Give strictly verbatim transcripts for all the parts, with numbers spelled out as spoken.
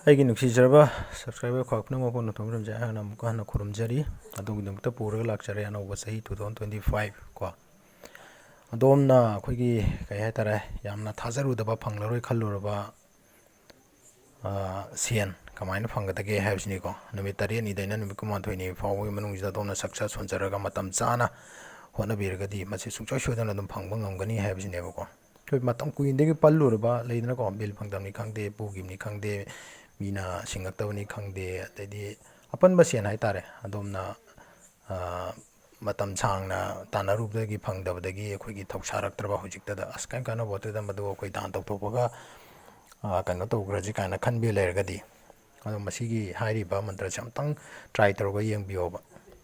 ꯑꯩꯒꯤ ꯅꯨꯡꯁꯤꯖꯔꯕ subscriber ꯈ꯭ꯋꯥꯏ ꯄꯨꯝꯅꯃꯛꯄꯨ ꯅꯊꯨꯝ ꯈꯨꯔꯨꯝꯖꯩ ꯍꯥꯏꯅ ꯑꯃꯨꯛꯀ ꯍꯟꯅ ꯈꯨꯔꯨꯝꯖꯔꯤ꯫ ꯑꯗꯣꯝꯒꯤꯗꯃꯛꯇ ꯄꯨꯔꯒ ꯂꯥꯛꯆꯔꯦ ꯑꯅꯧꯕ ꯆꯍꯤ two thousand twenty five ꯀꯣ꯫ ꯑꯗꯣꯝꯅ ꯑꯩꯈꯣꯏꯒꯤ ꯀꯩ ꯍꯥꯏꯇꯥꯔꯦ, ꯌꯥꯝꯅ ꯊꯥꯖꯔꯨꯗꯕ, ꯐꯪꯂꯔꯣꯏ ꯈꯜꯂꯨꯔꯕ, ꯑ, ꯁꯦꯟ ꯀꯃꯥꯏꯅ ꯐꯪꯒꯗꯒꯦ ꯍꯥꯏꯕꯁꯤꯅꯤꯀꯣ꯫ ꯅꯨꯃꯤꯠ ꯇꯔꯦꯠꯅꯤꯗꯩꯅ ꯅꯨꯃꯤꯠ ꯀꯨꯟꯃꯥꯊꯣꯏꯅꯤ ꯐꯥꯎꯕꯒꯤ ꯃꯅꯨꯡꯁꯤꯗ ꯑꯗꯣꯝꯅ success ꯍꯣꯟꯖꯔꯒ ꯃꯇꯝ ꯆꯥꯅ ꯍꯣꯠꯅꯕꯤꯔꯒꯗꯤ ꯃꯁꯤ ꯁꯨꯡꯁꯣꯏ ꯁꯣꯏꯗꯅ ꯑꯗꯨꯝ ꯐꯪꯕ ꯉꯝꯒꯅꯤ ꯍꯥꯏꯕꯁꯤꯅꯦꯕꯀꯣ꯫ ꯑꯩꯈꯣꯏ ꯃꯇꯝ ꯀꯨꯏꯅꯗꯒꯤ ꯄꯜꯂꯨꯔꯕ ꯂꯩꯗꯅꯀꯣ, bill ꯐꯪꯗꯕꯅꯤ ꯈꯪꯗꯦ, ꯄꯨꯈꯤꯕꯅꯤ ꯈꯪꯗꯦ, ꯃꯤꯅ ꯁꯤꯡꯉꯛꯇꯕꯅꯤ ꯈꯪꯗꯦ, ꯑꯗꯩꯗꯤ ꯑꯄꯟꯕ ꯁꯦꯟ ꯍꯥꯏꯇꯥꯔꯦ, ꯑꯗꯣꯝꯅ, ꯑ, ꯃꯇꯝ ꯁꯥꯡꯅ ꯇꯥꯟꯅꯔꯨꯕꯗꯒꯤ ꯐꯪꯗꯕꯗꯒꯤ ꯑꯩꯈꯣꯏꯒꯤ ꯊꯧꯁꯥꯔꯛꯇ꯭ꯔꯕ ꯍꯧꯖꯤꯛꯇꯗ, "ꯑꯁ, ꯀꯩꯝ ꯀꯥꯟꯅꯕ ꯄꯣꯠꯇꯦꯗ, ꯃꯗꯨ ꯑꯩꯈꯣꯏ ꯗꯥꯟ ꯇꯧꯊꯣꯛꯄꯒ, ꯑ, ꯀꯩꯅꯣ ꯇꯧꯈ꯭ꯔꯁꯤ" ꯀꯥꯏꯅ ꯈꯟꯕꯤ ꯂꯩꯔꯒꯗꯤ, ꯑꯗꯣ ꯃꯁꯤꯒꯤ ꯍꯥꯏꯔꯤꯕ ꯃꯟꯇ꯭ꯔꯁꯦ ꯑꯝꯇꯪ try ꯇꯧꯔꯒ ꯌꯦꯡꯕꯤꯌꯣꯕ꯫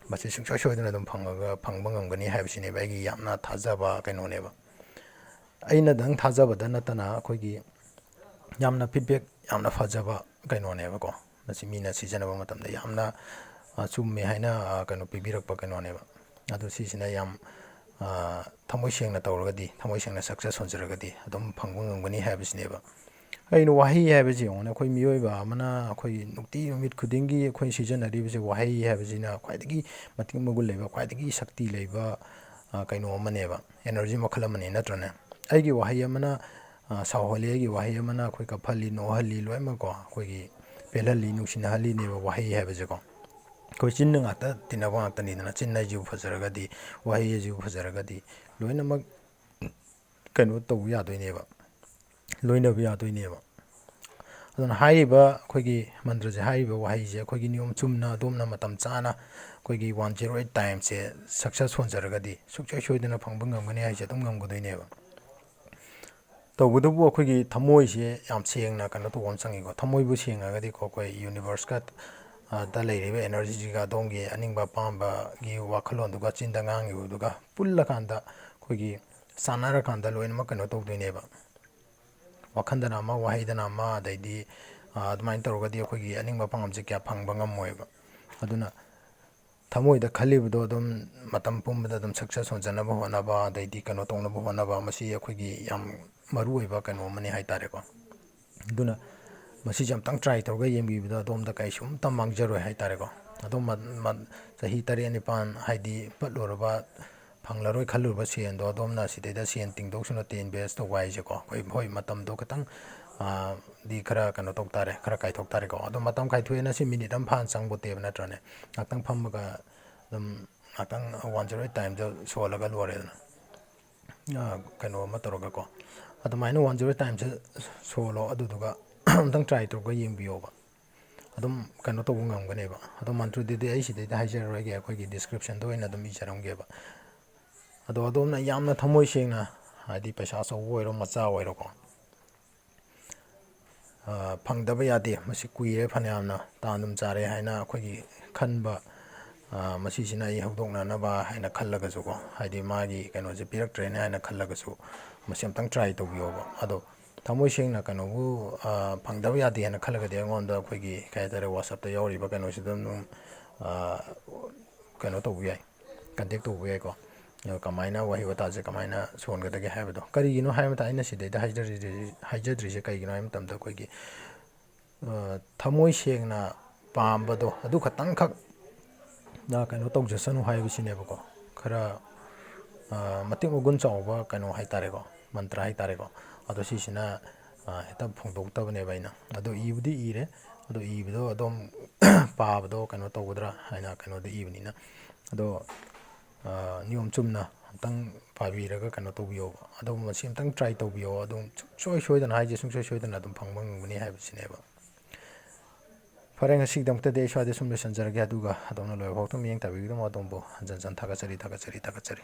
ꯃꯁꯤ ꯁꯨꯡꯁꯣꯏ ꯁꯣꯏꯗꯅ ꯑꯗꯨꯝ ꯐꯪꯉꯒ, ꯐꯪꯕ ꯉꯝꯒꯅꯤ ꯍꯥꯏꯕꯁꯤꯅꯦꯕ ꯑꯩꯒꯤ ꯌꯥꯝꯅ ꯊꯥꯖꯕ ꯀꯩꯅꯣꯅꯦꯕ꯫ ꯑꯩꯅꯗꯪ ꯊꯥꯖꯕꯗ ꯅꯠꯇꯅ ꯑꯩꯈꯣꯏꯒꯤ ꯌꯥꯝꯅ feedback ꯌꯥꯝꯅ ꯐꯖꯕ ꯀꯩꯅꯣꯅꯦꯕꯀꯣ꯫ ꯃꯁꯤ ꯃꯤꯅ ꯁꯤꯖꯤꯟꯅꯕ ꯃꯇꯝꯗ ꯌꯥꯝꯅ, ꯑ, ꯆꯨꯝꯃꯦ ꯍꯥꯏꯅ, ꯑ, ꯀꯩꯅꯣ ꯄꯤꯕꯤꯔꯛꯄ ꯀꯩꯅꯣꯅꯦꯕ꯫ ꯑꯗꯣ ꯁꯤꯁꯤꯅ ꯌꯥꯝ, ꯑ, ꯊꯃꯣꯏ ꯁꯦꯡꯅ ꯇꯧꯔꯒꯗꯤ, ꯊꯃꯣꯏ ꯁꯦꯡꯅ success ꯍꯣꯟꯖꯔꯒꯗꯤ ꯑꯗꯨꯝ ꯐꯪꯕ ꯉꯝꯒꯅꯤ ꯍꯥꯏꯕꯁꯤꯅꯦꯕ꯫ ꯀꯩꯅꯣ, ꯋꯥꯍꯩ ꯍꯥꯏꯕꯁꯤ ꯌꯦꯡꯉꯨꯅꯦ, ꯑꯩꯈꯣꯏ ꯃꯤꯑꯣꯏꯕ ꯑꯃꯅ ꯑꯩꯈꯣꯏ ꯅꯨꯡꯇꯤ ꯅꯨꯃꯤꯠ ꯈꯨꯗꯤꯡꯒꯤ ꯑꯩꯈꯣꯏ ꯁꯤꯖꯤꯟꯅꯔꯤꯕꯁꯦ, ꯋꯥꯍꯩ ꯍꯥꯏꯕꯁꯤꯅ ꯈ꯭ꯋꯥꯏꯗꯒꯤ ꯃꯇꯤꯛ ꯃꯒꯨꯟ ꯂꯩꯕ, ꯈ꯭ꯋꯥꯏꯗꯒꯤ ꯁꯛꯇꯤ ꯂꯩꯕ, ꯑ, ꯀꯩꯅꯣ ꯑꯃꯅꯦꯕ, energy ꯃꯈꯜ ꯑꯃꯅꯤ, ꯅꯠꯇ꯭ꯔꯅꯦ? ꯑꯩꯒꯤ ꯋꯥꯍꯩ ꯑꯃꯅ, ꯑ, ꯁꯥꯎꯍꯜꯂꯤ, ꯑꯩꯒꯤ ꯋꯥꯍꯩ ꯑꯃꯅ ꯑꯩꯈꯣꯏ ꯀꯞꯍꯜꯂꯤ, ꯅꯣꯛꯍꯜꯂꯤ, ꯂꯣꯏꯅꯃꯛꯀꯣ, ꯑꯩꯈꯣꯏꯒꯤ ꯄꯦꯜꯍꯜꯂꯤ, ꯅꯨꯡꯁꯤꯅꯍꯜꯂꯤꯅꯦꯕ ꯋꯥꯍꯩ ꯍꯥꯏꯕꯁꯦꯀꯣ꯫ ꯑꯩꯈꯣꯏ ꯆꯤꯟꯅ ꯉꯥꯛꯇ ꯇꯤꯟꯅꯕ ꯉꯥꯛꯇꯅꯤꯗꯅ, ꯆꯤꯟ ꯍꯥꯏꯁꯤꯕꯨ ꯐꯖꯔꯒꯗꯤ, ꯋꯥꯍꯩ ꯍꯥꯏꯁꯤꯕꯨ ꯐꯖꯔꯒꯗꯤ ꯂꯣꯏꯅꯃꯛ ꯀꯩꯅꯣ ꯇꯧꯕ ꯌꯥꯗꯣꯏꯅꯦꯕ, ꯂꯣꯏꯅꯕ ꯌꯥꯗꯣꯏꯅꯦꯕ꯫ ꯑꯗꯨꯅ ꯍꯥꯏꯔꯤꯕ ꯑꯩꯈꯣꯏꯒꯤ ꯃꯟꯇ꯭ꯔꯁꯦ, ꯍꯥꯏꯔꯤꯕ ꯋꯥꯍꯩꯁꯦ ꯑꯩꯈꯣꯏꯒꯤ ꯅꯤꯌꯣꯝ ꯆꯨꯝꯅ ꯑꯗꯣꯝꯅ ꯃꯇꯝ ꯆꯥꯅ ꯑꯩꯈꯣꯏꯒꯤ one zero eight timeꯁꯦ success ꯍꯣꯟꯖꯔꯒꯗꯤ ꯁꯨꯡꯁꯣꯏ ꯁꯣꯏꯗꯅ ꯐꯪꯕ ꯉꯝꯒꯅꯤ ꯍꯥꯏꯁꯦ ꯑꯗꯨꯝ ꯉꯝꯒꯗꯣꯏꯅꯦꯕ꯫ ꯇꯧꯕꯇꯕꯨ ꯑꯩꯈꯣꯏꯒꯤ ꯊꯃꯣꯏꯁꯦ ꯌꯥꯝ ꯁꯦꯡꯅ ꯀꯩꯅꯣ ꯇꯧꯕ ꯑꯃ ꯆꯪꯉꯤꯀꯣ꯫ ꯊꯃꯣꯏꯕꯨ ꯁꯦꯡꯉꯒꯗꯤꯀꯣ, ꯑꯩꯈꯣꯏ universeꯀ, ꯑ, ꯗ ꯂꯩꯔꯤꯕ energyꯁꯤꯒ ꯑꯗꯣꯝꯒꯤ ꯑꯅꯤꯡꯕ ꯑꯄꯥꯝꯕꯒꯤ ꯋꯥꯈꯜꯂꯣꯟꯗꯨꯒ ꯆꯤꯟꯗ ꯉꯥꯡꯉꯤꯕꯗꯨꯒ ꯄꯨꯜꯂꯀꯥꯟꯗ ꯑꯩꯈꯣꯏꯒꯤ ꯆꯥꯟꯅꯔꯀꯥꯟꯗ ꯂꯣꯏꯅꯃꯛ ꯀꯩꯅꯣ ꯇꯧꯗꯣꯏꯅꯦꯕ꯫ ꯋꯥꯈꯜꯗꯅ ꯑꯃ, ꯋꯥꯍꯩꯗꯅ ꯑꯃ, ꯑꯗꯩꯗꯤ, ꯑ, ꯑꯗꯨꯃꯥꯏꯅ ꯇꯧꯔꯒꯗꯤ ꯑꯩꯈꯣꯏꯒꯤ ꯑꯅꯤꯡꯕ ꯑꯄꯥꯝꯕꯁꯦ ꯀꯌꯥ ꯐꯪꯕ ꯉꯝꯃꯣꯏꯕ꯫ ꯑꯗꯨꯅ ꯊꯃꯣꯏꯗ ꯈꯜꯂꯤꯕꯗꯣ ꯑꯗꯨꯝ ꯃꯇꯝ ꯄꯨꯝꯕꯗ ꯑꯗꯨꯝ success ꯑꯣꯏꯖꯅꯕ ꯍꯣꯠꯅꯕ, ꯑꯗꯩꯗꯤ ꯀꯩꯅꯣ ꯇꯧꯅꯕ ꯍꯣꯠꯅꯕ, ꯃꯁꯤ ꯑꯩꯈꯣꯏꯒꯤ ꯌꯥꯝ ꯃꯔꯨꯑꯣꯏꯕ ꯀꯩꯅꯣ ꯑꯃꯅꯤ ꯍꯥꯏꯇꯥꯔꯦꯀꯣ꯫ ꯑꯗꯨꯅ ꯃꯁꯤꯁꯦ ꯑꯝꯇꯪ try ꯇꯧꯔꯒ ꯌꯦꯡꯕꯤꯕꯗ ꯑꯗꯣꯝꯗ ꯀꯩꯁꯨ ꯑꯝꯇ ꯃꯥꯡꯖꯔꯣꯏ ꯍꯥꯏꯇꯥꯔꯦꯀꯣ꯫ ꯑꯗꯣꯝ ꯃ-, ꯃ-, ꯆꯍꯤ ꯇꯔꯦꯠ ꯅꯤꯄꯥꯟ ꯍꯥꯏꯗꯤ ꯄꯠꯂꯨꯔꯕ, ꯐꯪꯂꯔꯣꯏ ꯈꯜꯂꯨꯔꯕ ꯁꯦꯟꯗꯣ ꯑꯗꯣꯝꯅ ꯁꯤꯗꯩꯗ ꯁꯦꯟ ꯇꯤꯡꯗꯧꯁꯨ ꯅꯠꯇꯦ invest ꯇꯧꯕ ꯍꯥꯏꯁꯦꯀꯣ꯫ ꯑꯩꯈꯣꯏ ꯍꯣꯏ ꯃꯇꯝꯗꯣ ꯈꯤꯇꯪ, ꯑ, ꯗꯤ ꯈꯔ ꯀꯩꯅꯣ ꯇꯧ ꯇꯥꯔꯦ, ꯈꯔ ꯀꯥꯏꯊꯣꯛ ꯇꯥꯔꯦꯀꯣ꯫ ꯑꯗꯣ ꯃꯇꯝ ꯀꯥꯏꯊꯣꯛꯑꯦꯅ ꯁꯤ ꯃꯤꯅꯤꯠ ꯑꯃ ꯐꯥꯅ ꯆꯪꯕ ꯅꯠꯇꯦꯕ, ꯅꯠꯇ꯭ꯔꯅꯦ? ꯉꯥꯛꯇꯪ ꯐꯝꯃꯒ ꯑꯗꯨꯝ ꯉꯥꯛꯇꯪ one zero eight timeꯗ ꯁꯣꯜꯂꯒ ꯂꯣꯏꯔꯦꯗꯅ꯫ ꯑ, ꯀꯩꯅꯣ ꯑꯃ ꯇꯧꯔꯒꯀꯣ꯫ ꯑꯗꯨꯃꯥꯏꯅ one zero eight timeꯁꯦ ꯁꯣꯜꯂꯣ, ꯑꯗꯨꯗꯨꯒ ꯑꯝꯇꯪ try ꯇꯧꯔꯒ ꯌꯦꯡꯕꯤꯌꯣꯕ꯫ ꯑꯗꯨꯝ ꯀꯩꯅꯣ ꯇꯧꯕ ꯉꯝꯒꯅꯦꯕ꯫ ꯑꯗꯣ ꯃꯟꯇ꯭ꯔꯗꯨꯗꯤ ꯑꯩ ꯁꯤꯗꯩꯗ ꯍꯥꯏꯖꯔꯔꯣꯏꯒꯦ, ꯑꯩꯈꯣꯏꯒꯤ descriptionꯗ ꯑꯣꯏꯅ ꯑꯗꯨꯝ ꯏꯖꯔꯝꯒꯦꯕ꯫ ꯑꯗꯣ ꯑꯗꯣꯝꯅ ꯌꯥꯝꯅ ꯊꯃꯣꯏ ꯁꯦꯡꯅ, ꯍꯥꯏꯗꯤ ꯄꯩꯁꯥ ꯑꯆꯧꯕ ꯑꯣꯏꯔꯣ ꯃꯆꯥ ꯑꯣꯏꯔꯣꯀꯣ, ꯑ, ꯐꯪꯗꯕ ꯌꯥꯗꯦ, ꯃꯁꯤ ꯀꯨꯏꯔꯦ ꯐꯅꯌꯥꯝꯅ ꯇꯥꯟ ꯑꯗꯨꯝ ꯆꯥꯔꯦ ꯍꯥꯏꯅ ꯑꯩꯈꯣꯏꯒꯤ ꯈꯟꯕ, ꯑ, ꯃꯁꯤꯁꯤꯅ ꯑꯩ ꯍꯧꯗꯣꯛꯅꯅꯕ ꯍꯥꯏꯅ ꯈꯜꯂꯒꯁꯨꯀꯣ, ꯍꯥꯏꯗꯤ ꯃꯥꯒꯤ ꯀꯩꯅꯣꯁꯦ ꯄꯤꯔꯛꯇ꯭ꯔꯦꯅꯦ ꯍꯥꯏꯅ ꯈꯜꯂꯒꯁꯨ, ꯃꯁꯤ ꯑꯝꯇꯪ try ꯇꯧꯕꯤꯌꯣꯕ꯫ ꯑꯗꯣ ꯊꯃꯣꯏ ꯁꯦꯡꯅ ꯀꯩꯅꯣꯕꯨ, ꯑ, ꯐꯪꯗꯕ ꯌꯥꯗꯦ ꯍꯥꯏꯅ ꯈꯜꯂꯒꯗꯤ ꯑꯩꯉꯣꯟꯗ ꯑꯩꯈꯣꯏꯒꯤ ꯀꯩ ꯍꯥꯏꯇꯥꯔꯦ, WhatsAppꯇ ꯌꯥꯎꯔꯤꯕ ꯀꯩꯅꯣꯁꯤꯗ ꯑꯗꯨꯝ, ꯑ, ꯀꯩꯅꯣ ꯇꯧꯕ ꯌꯥꯏ, contact ꯇꯧꯕ ꯌꯥꯏꯀꯣ꯫ ꯑꯗꯣ ꯀꯃꯥꯏꯅ ꯋꯥꯍꯩ ꯋꯥꯇꯥꯁꯦ ꯀꯃꯥꯏꯅ ꯁꯣꯟꯒꯗꯒꯦ ꯍꯥꯏꯕꯗꯣ꯫ ꯀꯔꯤꯒꯤꯅꯣ ꯍꯥꯏꯕ ꯃꯇꯝꯗ ꯑꯩꯅ ꯁꯤꯗꯩꯗ ꯍꯥꯏꯖꯔꯤꯁꯦ, ꯍꯥꯏꯖꯗ꯭ꯔꯤꯁꯦ ꯀꯩꯒꯤꯅꯣ ꯍꯥꯏꯕ ꯃꯇꯝꯗ ꯑꯩꯈꯣꯏꯒꯤ, ꯑ, ꯊꯃꯣꯏ ꯁꯦꯡꯅ ꯄꯥꯝꯕꯗꯣ ꯑꯗꯨ ꯈꯛꯇꯪꯈꯛ, ꯑ, ꯀꯩꯅꯣ ꯇꯧꯖꯁꯅꯨ ꯍꯥꯏꯕꯁꯤꯅꯦꯕꯀꯣ꯫ ꯈꯔ, ꯑ, ꯃꯇꯤꯛ ꯃꯒꯨꯟ ꯆꯥꯎꯕ ꯀꯩꯅꯣ ꯍꯥꯏꯇꯥꯔꯦꯀꯣ, ꯃꯟꯇ꯭ꯔ ꯍꯥꯏꯇꯥꯔꯦꯀꯣ꯫ ꯑꯗꯣ ꯁꯤꯁꯤꯅ, ꯑ, ꯍꯦꯛꯇ ꯐꯣꯡꯗꯣꯛꯇꯕꯅꯦꯕ ꯑꯩꯅ꯫ ꯑꯗꯣ ꯏꯕꯨꯗꯤ ꯏꯔꯦ, ꯑꯗꯣ ꯏꯕꯗꯣ ꯑꯗꯨꯝ ꯄꯥꯕꯗꯣ ꯀꯩꯅꯣ ꯇꯧꯒꯗ꯭ꯔꯥ ꯍꯥꯏꯅ ꯀꯩꯅꯣꯗ ꯏꯕꯅꯤꯅ꯫ ꯑꯗꯣ, ꯑ, ꯅꯤꯌꯣꯝ ꯆꯨꯝꯅ ꯑꯝꯇꯪ ꯄꯥꯕꯤꯔꯒ ꯀꯩꯅꯣ ꯇꯧꯕꯤꯌꯣꯕ꯫ ꯑꯗꯣ ꯃꯁꯤ ꯑꯝꯇꯪ try ꯇꯧꯕꯤꯌꯣ꯫ ꯑꯗꯨꯝ ꯁꯨꯡꯁꯣꯏ ꯁꯣꯏꯗꯅ ꯍꯥꯏꯁꯦ, ꯁꯨꯡꯁꯣꯏ ꯁꯣꯏꯗꯅ ꯑꯗꯨꯝ ꯐꯪꯕ ꯉꯝꯒꯅꯤ ꯍꯥꯏꯕꯁꯤꯅꯦꯕ꯫ ꯐꯔꯦ, ꯉꯁꯤꯒꯤꯗꯃꯛꯇꯗꯤ ꯑꯩ ꯁ꯭ꯋꯥꯏꯗ ꯁꯨꯝ ꯂꯣꯏꯁꯤꯟꯖꯔꯒꯦ꯫ ꯑꯗꯨꯒ ꯑꯗꯣꯝꯅ ꯂꯣꯏꯕ ꯐꯥꯎꯗ ꯃꯤꯠꯌꯦꯡ ꯇꯥꯕꯤꯕꯒꯤꯗꯃꯛ ꯑꯗꯣꯝꯕꯨ ꯍꯟꯖꯟ ꯍꯟꯖꯟ ꯊꯥꯒꯠꯆꯔꯤ, ꯊꯥꯒꯠꯆꯔꯤ, ꯊꯥꯒꯠꯆꯔꯤ꯫